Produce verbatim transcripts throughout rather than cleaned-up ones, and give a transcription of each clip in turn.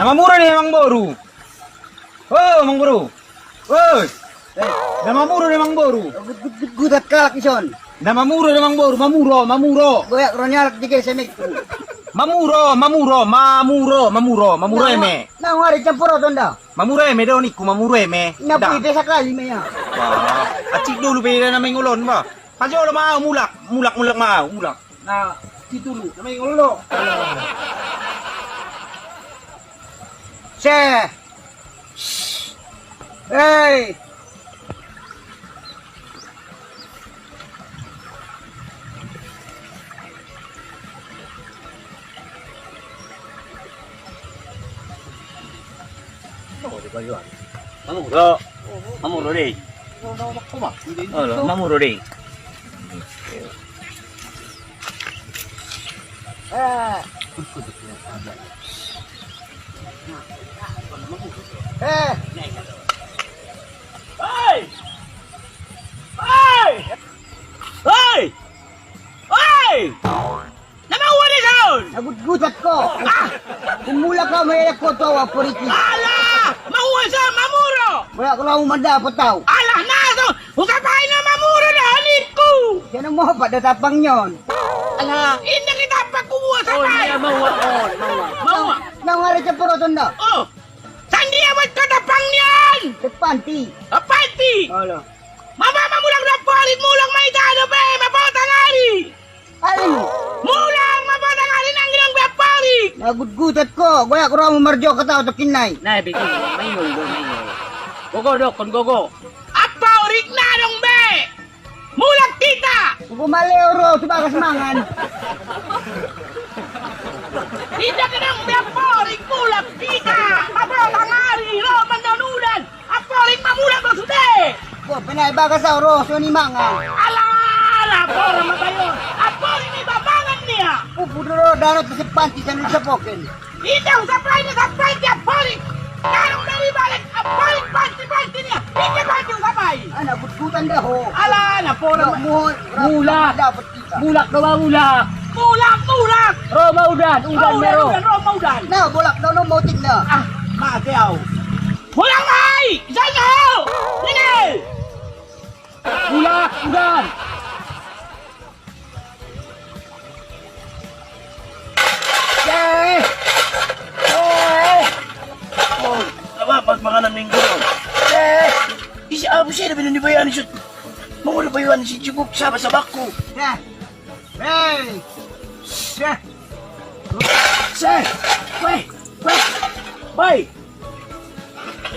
Na mamuro do amangboru. O, amangboru. Oi. Eh, na mamuro do amangboru. Gut, gut, gut, gutat halak dison. Na mamuro do amangboru, mamuro, mamuro. Goyak ro ni halak di kesemek. Mamuro, mamuro, mamuro, mamuro, mamuro eme. Na, na, nunga dicampur do tonda. Mamuro eme do ningku, mamuro eme. Na pui pe sakali ma ia. Wah, acik dulu pe na mengolon ba. Pajolo ma au mulak, mulak, mulak ma au, mulak. Na, situlu, na mengolon. Se. Hei. Mamuro. Mamuro dei. Olo, mamuro dei. Eh. Eh. Hei! Hei! Hei! Hei! Na maua do son! Na gutgutat ho! Ah! Gumulak ho, maelek ho tu au, amporiki. Alah! Maua son, mamuro! Goyak ro hamu mandapot au. Alah, na son! Husapai na mamuro do ningku! Sai na mopat do tampang ni on. Alah, inda ni tampang huboan sapai. Maua on, maua. Maua. Na nunga dicampur do tonda. O. Sandi amat ka tampang ni on. Sepanti. Sepanti. Olo. Mama mamulak do amporik, mulak ma ita dope, mapotang ari. Ari. Mulak ma, mapotang ari, nang adong be amporik. Na gutgutat ho, goyak ro hamu marjokat au tongkin nai. Na, bikin, maingol do, maingol. Gogo, dokkon, gogo. Amporik na adong be. Mulak hita. Gogo maleo ro tu bagas mangan. Inda adong be amporik, mulak hita. Mapotang ari, ro ma annon udan. Amporik ma mulak do sude. Bo, penai bagas au ro, so ni mangan. Alah, alah, boha ma bayo. Amporik ni babangan nia. Upu do ro, dano tu sepanti, sanu sapoken. Inda husapai na sepanti amporik. Dano dari balik, amporik panti, panti nia. Inda panti husapai. Ana gutgutan da ho. Alah, na boha ma. Mulak. Mulak do ba mulak. Mulak, mulak. Ro ma udan, udan ma ro. Ro ma udan. Na, bolak do no motik na. Ah, mate au. Mulak ma i, sai ho. Ini. Mulak, udan. Eh. Eh. O, apa, apa panganon minggu? Eh. Ise, abu sih ada bini bayar ni sut. Mau ada bayar ni si cukup saba-sabakku. Eh. Hei! Se! Se! Weh! Weh! Weh!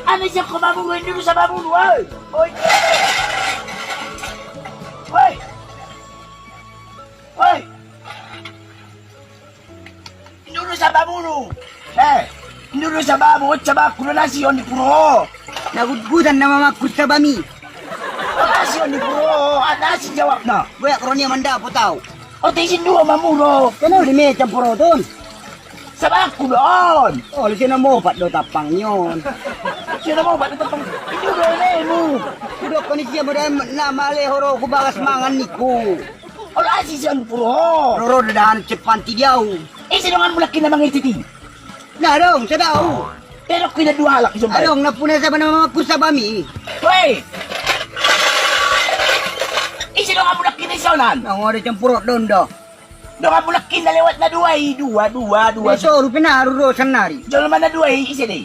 Ani siap ko mamunu, ini dulu sa mamunu, weh! Weh! Weh! Weh! Ini dulu sa mamunu! Eh! Ini dulu sa mamunu, on sabakku, na asi on di puru ho! Na gutgutan na mamangku sabami! Na asi on di puru ho, na asi jawabna! Goyak ro nia mandapot au! Otik isin dua mamuro. Kena uli me campur oton. Sabakku do on. Oh, isi na mopat do tampang ni on. Isi na mopat do tampang. Itu do nemu. Udah kondisi yang udah na male horo ku bagas mangan niku. Olo asi sian puro. Roro do dahan cepanti diau. Isi dongan mulak kina mangititi. Na adong, sada au. Tedok kina dua halak ison. Adong, na puna saba na mamangku sabami. Woi. Isi dongan mulak kina isonan. Na ngode campurot donda. Dongan mulak kina lewat na dua i, dua, dua, dua. Iso rupe na ruro sannari. Jolma na dua i, ise de.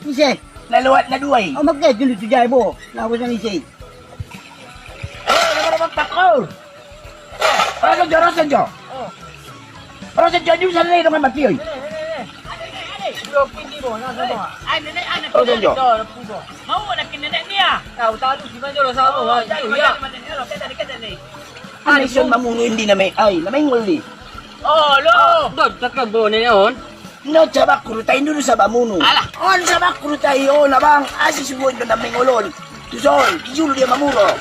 Ise. Na lewat na dua i. O, makke julu tu jai bo. Na bosan ise. O, na mana mapak kau. Ora sonjo, ora sonjo. Ora sonjo, ni usan le dongan mati oi. Ora sonjo. Ani son mamunu indi na me, ai, na mengol di. Olo. Dot, dot, dot, bo, nene on. Na on sabakku do tai, indu do saba munu. Alah. On sabakku do tai, on abang, asi subuan do na mengol on. Tuson, kijulu dia mamuro.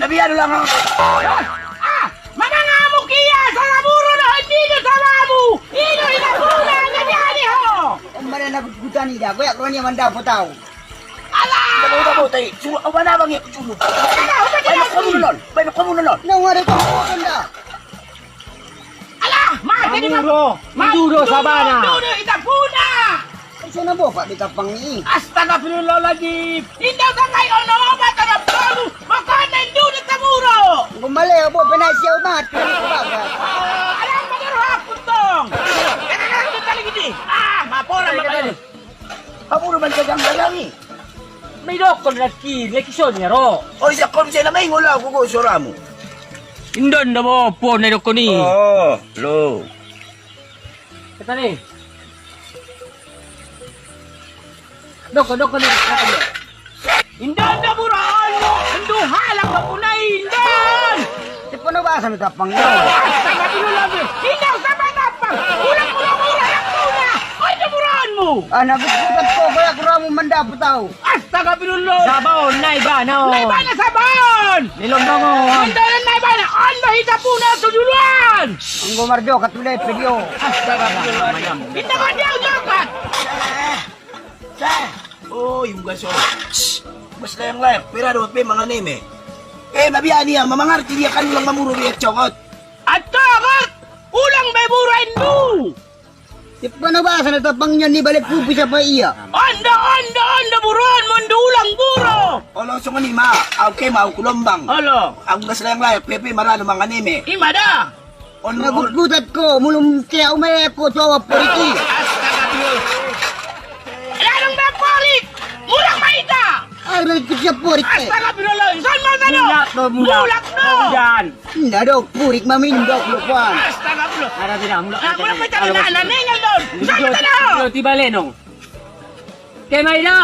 Na biar ulang. Ah, manang amuk ia, salamuru do, indu do sabamu. Indu, indu, indu, indu, indu, ho. Om mana na gutgutan ida, goyak roni mandapot au. Alah. Tabo, tabo, tai. Suruh, apa na bang ya kuculu. Alah, apa dia lagi? Baik, kamu nonton. Baik, kamu nonton. Na ngade tu nonton da. Alah, mate di. Mamuro, mamuro, indu do sabana. Indu do, indu do, ita puna. Sai na bopak do tampang i. Astagfirullahaladzim. Inda utangai ono obat obat tolu. Makana indu di taburo. Gomale obo penai siau banget. Ada apa dulu aku tong? Kena kena kita lagi di. Ah, mapola makanya. Hamu do manjagang-jagangi. Maidokkon na kiri na kisoni ro. O, isa kon sai na maingol au gogo soramu. Indon do bo po na idokkon i. O lo. Kata ni. Dokkon dokkon ni. Indon do buro on. Indu halak do punai indon. Tipe no basa ni tampang i. Astagfirullah. Inda usah tampang. Ulang ulang ulang ulang. Oi do buro onmu. Anak gue tetap kok gue aku ramu mandaput tau. Astagfirullah. Sabaon na ibana on. Na ibana sabaon. Nilondong on. Nilondong na ibana on do hita puna tu duluan. Anggo marjokat tu lepe dio. Astagfirullah. Inda kau dia jokat. Seh. O iugas on. Mas layang-layang pera do pe mangan eme. E mabiani ia mamangarti dia kan ulang mamuru dia cogot. Atau ulang be buro indu. Tipe na basa na tampang i on ni balek kupi sapa ia. Ondo ondo ondo buro on mondo ulang buro. Olo songon i ma. Au ke ma au ku lombang. Olo. Au gas layang-layang pepe marano mangan eme. Ima da. On na gutgutat ko mulum ke au mele ko coba poriki. Astagfirullah. Ladang da porik. Mulak ma ita. Ai balik tu siap porik. Astagfirullah. Son ma tano. Mulak do mulak. Mulak do. Ujan. Nda do purik mamindok do pan. Astagfirullah. Ada tidak mulak. Mulak ma ita na na ningal don. Son ma tano. Tiba lenong. Ke ma ida.